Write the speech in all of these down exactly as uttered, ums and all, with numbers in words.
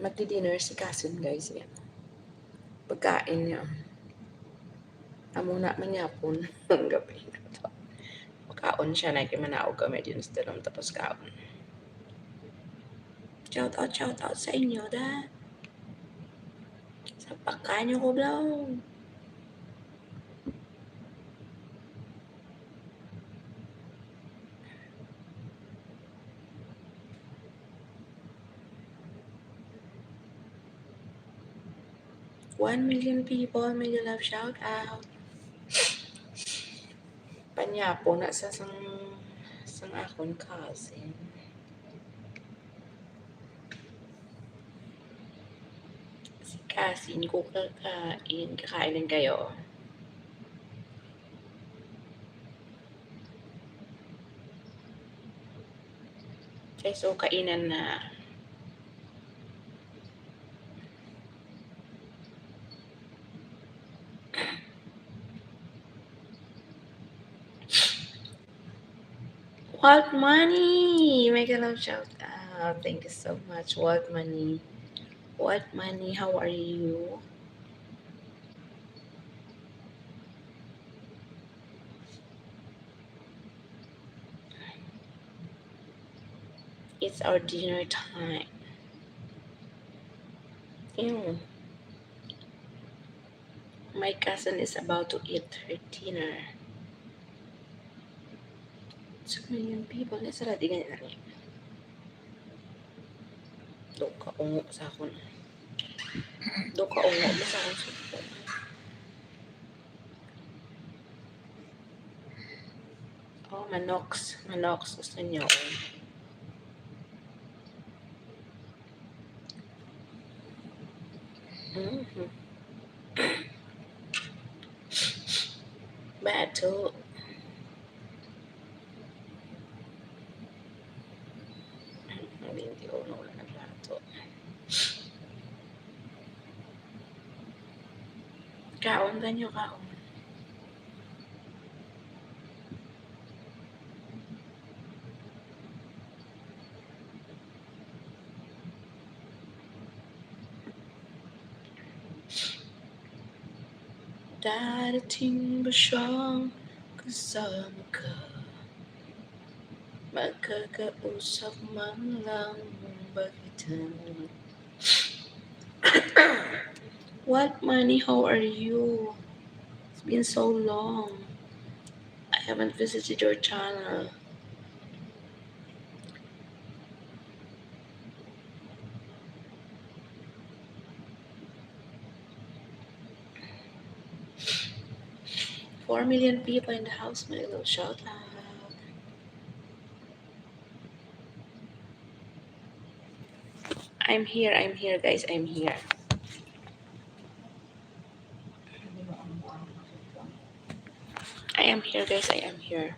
Magdi-dinner si cousin, guys. Yan. Pagkain niya. Amo na man yapon ang gabi na to. Makaon siya na kay manaog kami din sa dalom tapos kaon. Shout out, shout out sa inyo, da. Sa pagkain niyo ko, bro. One million people, mega love shout out. Panyapon na sa sang, sang akon cousin. Si cousin ko kakain, kakain lang kayo. Okay, so kainan na. What money? Mega love shout out. Thank you so much. What money? What money? How are you? It's our dinner time. Ew. My cousin is about to eat her dinner. So, million people na sa ladigan na rin. Do ka ungo sa akon. Do ka ungo mo sa akon cellphone. Oh, manoks. Manoks. Gusto niyo. Mhm. Bato. Twenty-one, wala na bato. Kaon, ganyo, kaon. Darating ba siyang kasama ka? Makakausap man lang ba kita? What money? How are you? It's been so long. I haven't visited your channel. Four million people in the house, my little shout out. I'm here, I'm here, guys, I'm here. I am here, guys, I am here.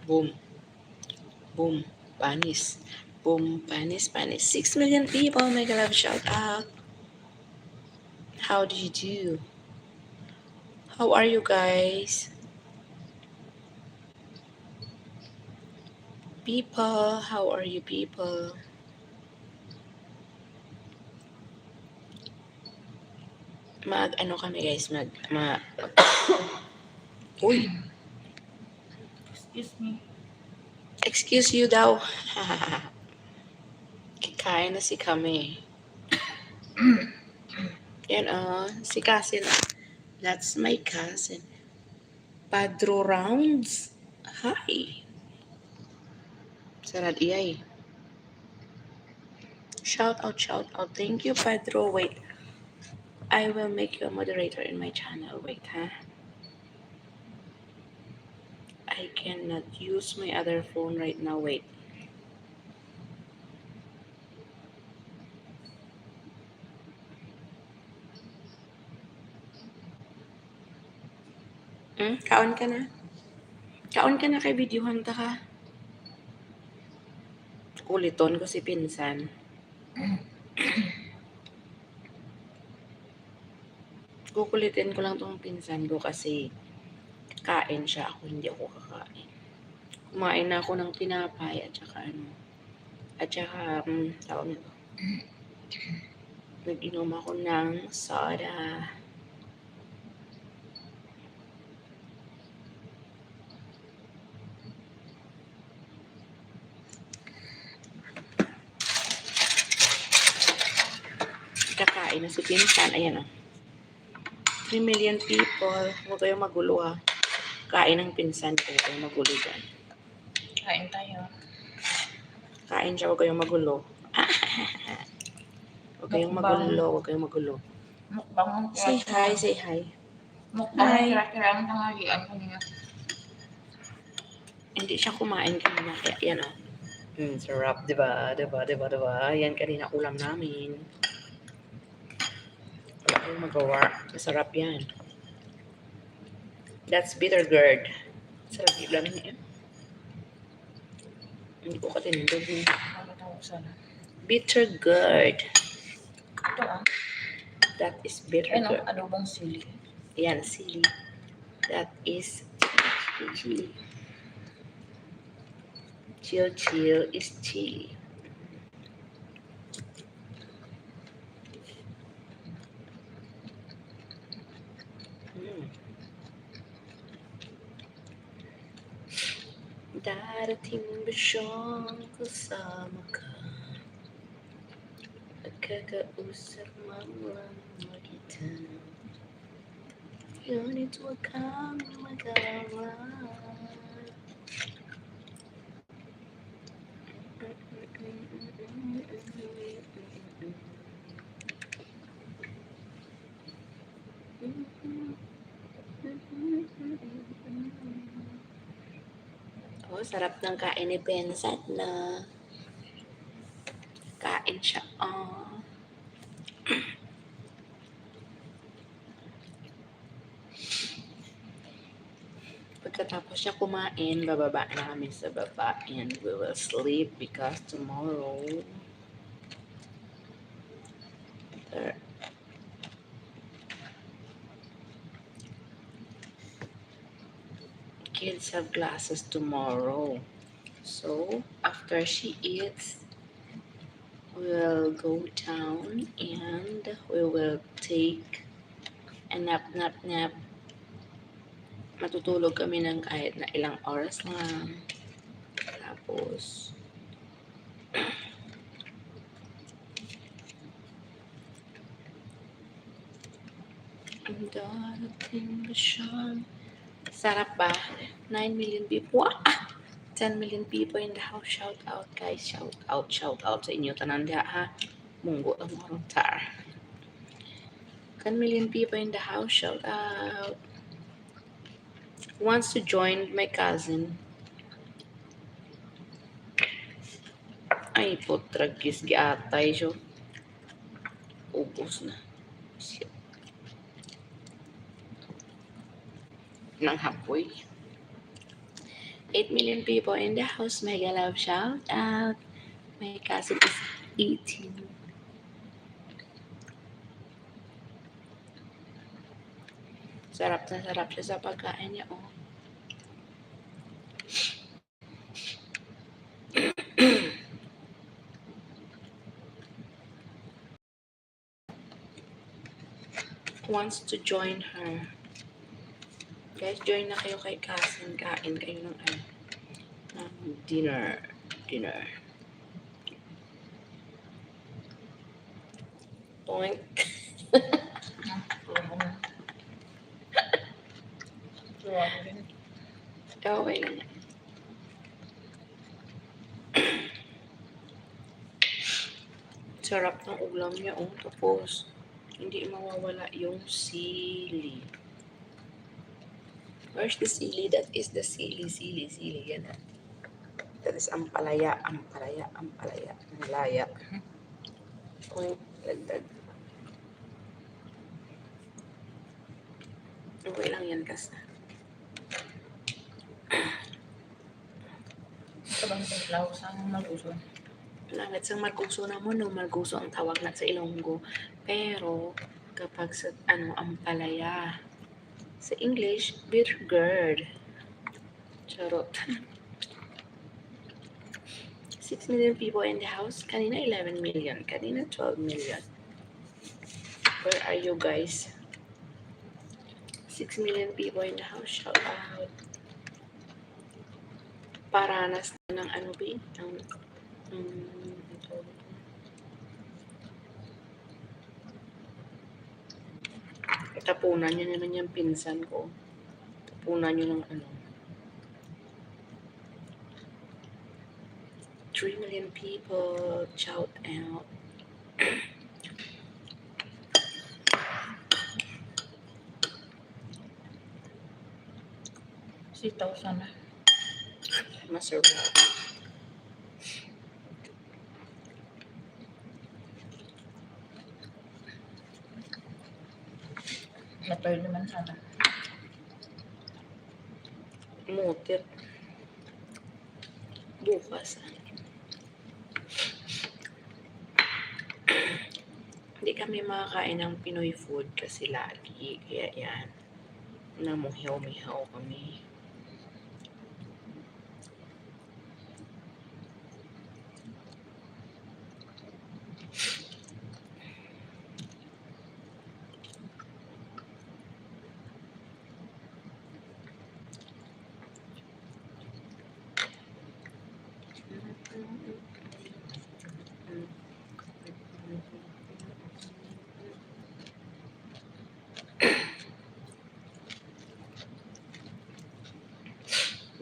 Boom. Boom. Panis. Boom. Panis, panis. Six million people. Mega love shout out. How do you do? How are you guys? People, how are you people? Mag, ano kami guys, mag, ma, uy. Excuse me. Excuse you daw. Kikain na si kami. Yan, oh, si cousin. That's my cousin. Padro Rounds. Hi. Sarad iyay. Shout out, shout out. Thank you, Pedro. Wait. I will make you a moderator in my channel. Wait, ha? I cannot use my other phone right now. Wait. Hmm? Kaon ka na? Kaon ka na kay videohan ta ka. Kuliton ko si pinsan. Kukulitin ko lang tong pinsan ko kasi kain siya, ako hindi ako kakain. Kumain na ako ng tinapay at saka ano, at saka, mm, tawag nito. Nag-inom ako ng soda. Kakain na si pinsan. Ayan, oh. Three million people. Huwag kayong magulo, ha. Kain ang pinsan ko. Huwag kayong magulo dyan. Kain tayo. Kain siya. Huwag kayong magulo. Huwag kayong Mukbang. magulo. Huwag kayong magulo. Mukbang ang Say kira-kira. hi. Say hi. Mukbang ang Hi. kira-kira ang tanghalian kanina. Hindi siya kumain kanina. Kaya yan, oh. Mm, sarap, di ba? Di ba? Di ba? Di ba? Yan kanina ulam namin. Wala kayong magawa. Masarap yan. That's bitter gourd. Sarap yung ulam niya. Hindi ko katindog, eh. Ano tawag sana? Bitter gourd. Ito, ah. That is bitter Ano? gourd. Adobong sili. Yan, sili. That is chili. Chill, chill is chili. Mm. Darating ba siyang kasama ka? Pagkakausap man lang kita. Ngunit huwag kang mag-alala. Oh, sarap ng kain ni Vincent na. Kain siya, oh. Pagkatapos niya kumain, bababa na kami sa baba and we will sleep because tomorrow there kids have classes tomorrow. So, after she eats, we'll go down and we will take a nap, nap, nap. Matutulog kami ng kahit na ilang oras lang. Tapos, Ang darating ba siya? Sarap ba? Nine million people. Ah! Ten million people in the house. Shout out, guys. Shout out, shout out sa inyo tanan diha, ha? Munggo lang mo ron, char. Ten million people in the house. Shout out. Who wants to join my cousin? Ay, putragis, giatay siya. Ubos na. Siya. Nang hapoy. Eight million people in the house. Mega love shout out. My cousin is eating. Sarap na sarap siya sa pagkain niya, oh. Wants to join her. Guys, join na kayo kay cousin. Kain kayo ng, ano, ng dinner. Dinner. Point. Okay lang yan. Sarap ng ulam niya, oh. Tapos, hindi mawawala yung sili. Where's the sili? That is the sili, sili, sili. Yan na. That is ampalaya, ampalaya, ampalaya. Ampalaya. Uy, lagdag. Okay lang yan, kas. Ito bang sa Laos ang Marcuson? Langit sang Marcuson na mo, no? Marcuson ang tawag na sa Ilonggo. Pero, Kapag sa, ano, ampalaya. Sa English, bitter gourd. Charot. Six million people in the house. Kanina, eleven million. Kanina, twelve million. Where are you guys? Six million people in the house. Shout out. Paranas na ng ano, be? Ng, ng, tapunan niyo naman yung pinsan ko. Tapunan niyo ng ano. Three million people, shout out. Sitaw sana. Masarap. Matoy naman sana. Mutit. Bukas, ah. Hindi kami makakain ng Pinoy food kasi lagi. Kaya yan. Namuhiyaw-mihaw kami.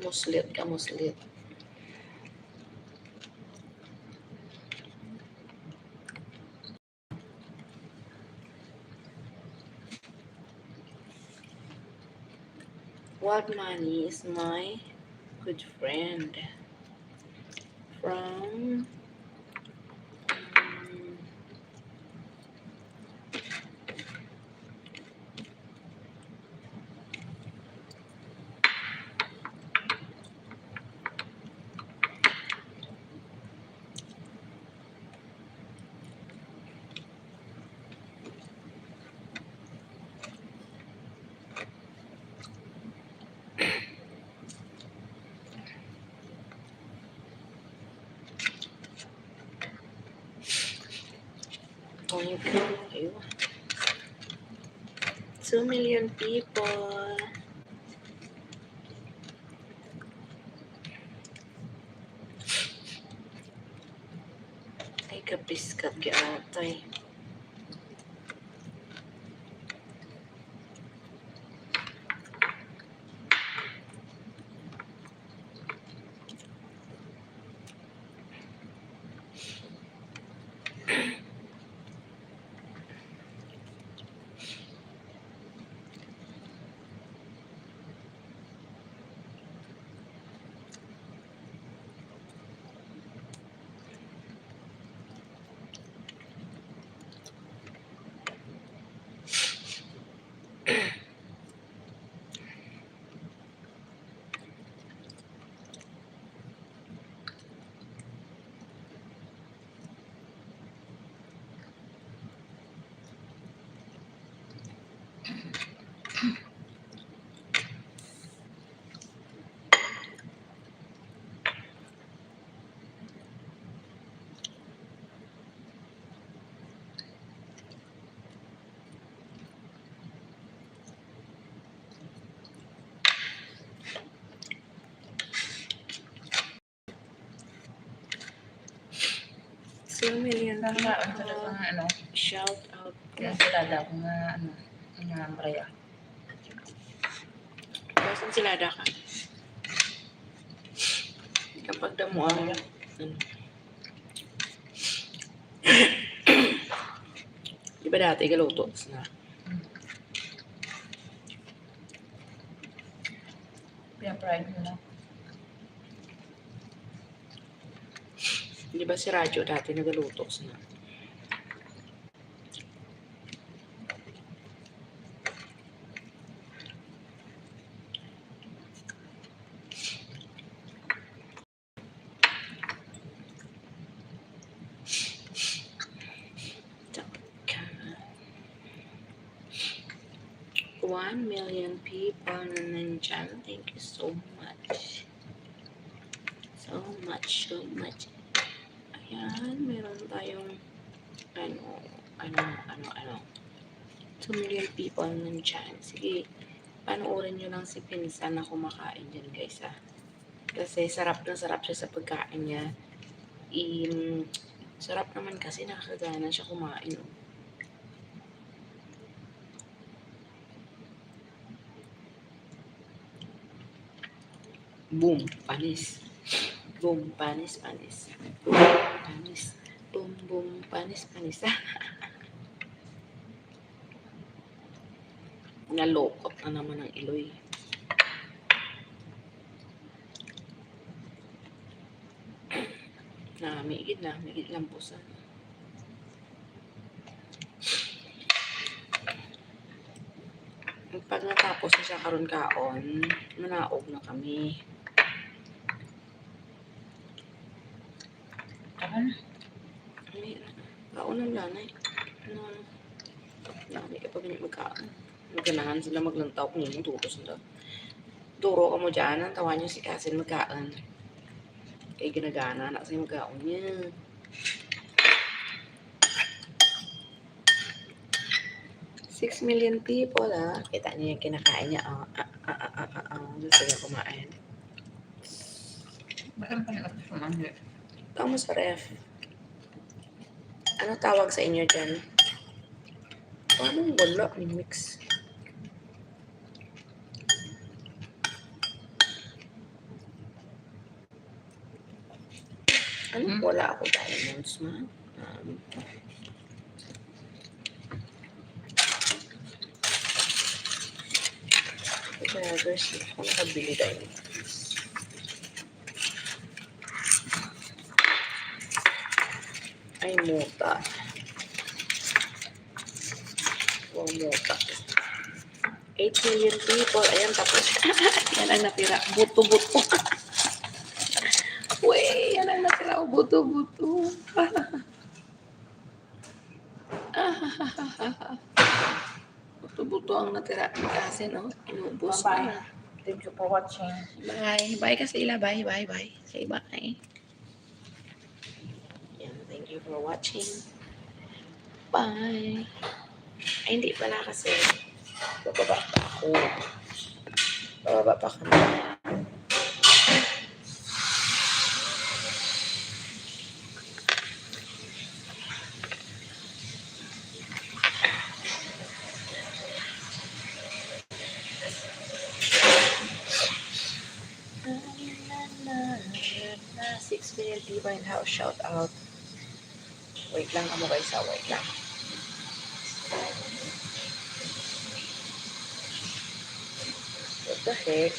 Muslit ka, muslit. Wild Money is my good friend from, um, Two million people. Ay, kapiskat kay atay. Two million. Nakaon ko na people. Sa mga, ano, shout out. Yung ensalada ko nga, ano, nga Maria. Tapos ensalada ka. Kapag damo ang, ano. Di ba dati galuto na? Pinapride mo na. Di ba si Radyo dati nagaluto sila? One million people na nandyan. Thank you so much. So much, so much. Ayan, meron tayong ano, ano, ano, ano. Two million people nandyan. Sige, panoorin nyo lang si Pinsan na kumakain dyan, guys, ah. Kasi sarap na sarap siya sa pagkain niya. Im, sarap naman kasi, nakakagana siya kumain, oh. Boom, panis. Boom, panis, panis. Boom, panis. Boom, boom, panis, panis. Nalukot na naman ang iloy. Nami gid, nami gid lampusan. Pag natapos na siya karon kaon, manaog na kami. Kaon? Ay, kaon ang lanay. Ano? Nami ka pa ganyan magkaon. Maganahan sila maglantaw kung anong turos nila. Duro ka mo dyan, ang tawa niyo si Kasin magkaon. Kay ginagana na siya magkaon niya. Six million people, ah. Kita niyo yung kinakain niya, oh. Ah, ah, ah, ah, ah, ah. Gusto niya kumain. Meron pa nila sa mangga. Tama sa ref. Ano tawag sa inyo dyan? Parang wala, may mix. Ano? Hmm? Wala ako diamonds, ma. Um, kaya, guys, ako nakabili diamonds. Ay, muta. Wow, muta. Eight million people. Ayan, tapos. Yan ang natira. Buto-buto. Uy, yan ang natira. Oh, buto-buto. Buto-buto ang natira. Kasi, no? Inubos ko Bye-bye. na. Thank you for watching. Bye. Bye ka sa ila. Bye, bye, bye. Say bye. Yan, thank you for watching. Bye. Ay, hindi pala kasi bababa pa ako. Bababa pa kami. Six million people in house, shout out. Wait lang kamo, guys, ha, wait lang. What the heck?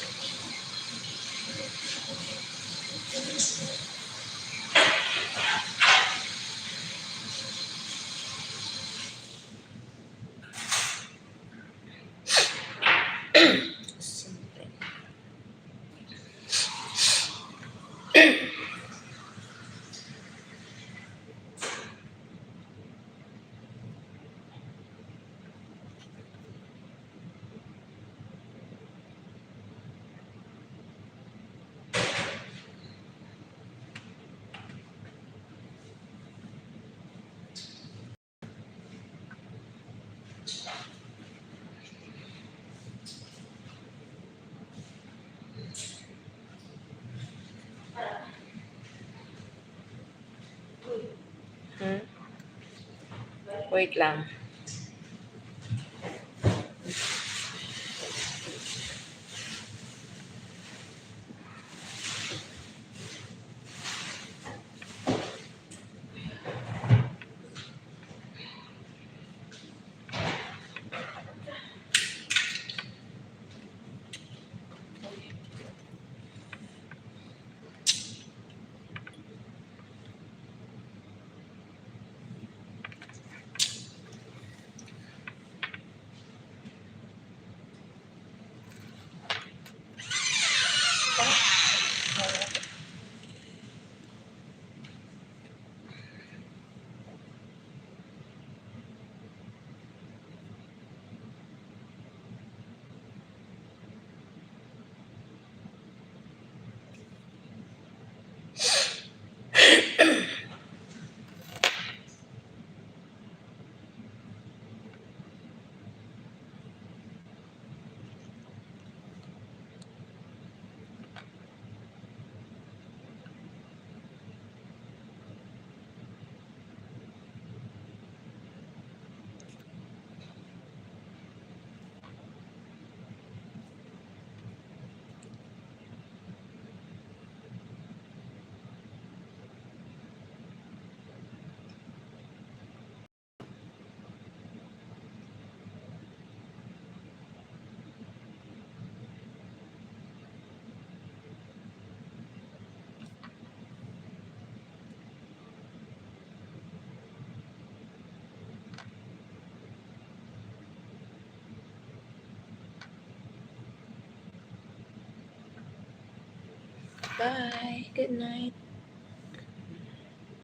Simple. Hmm? Wait lang. Bye. Good night.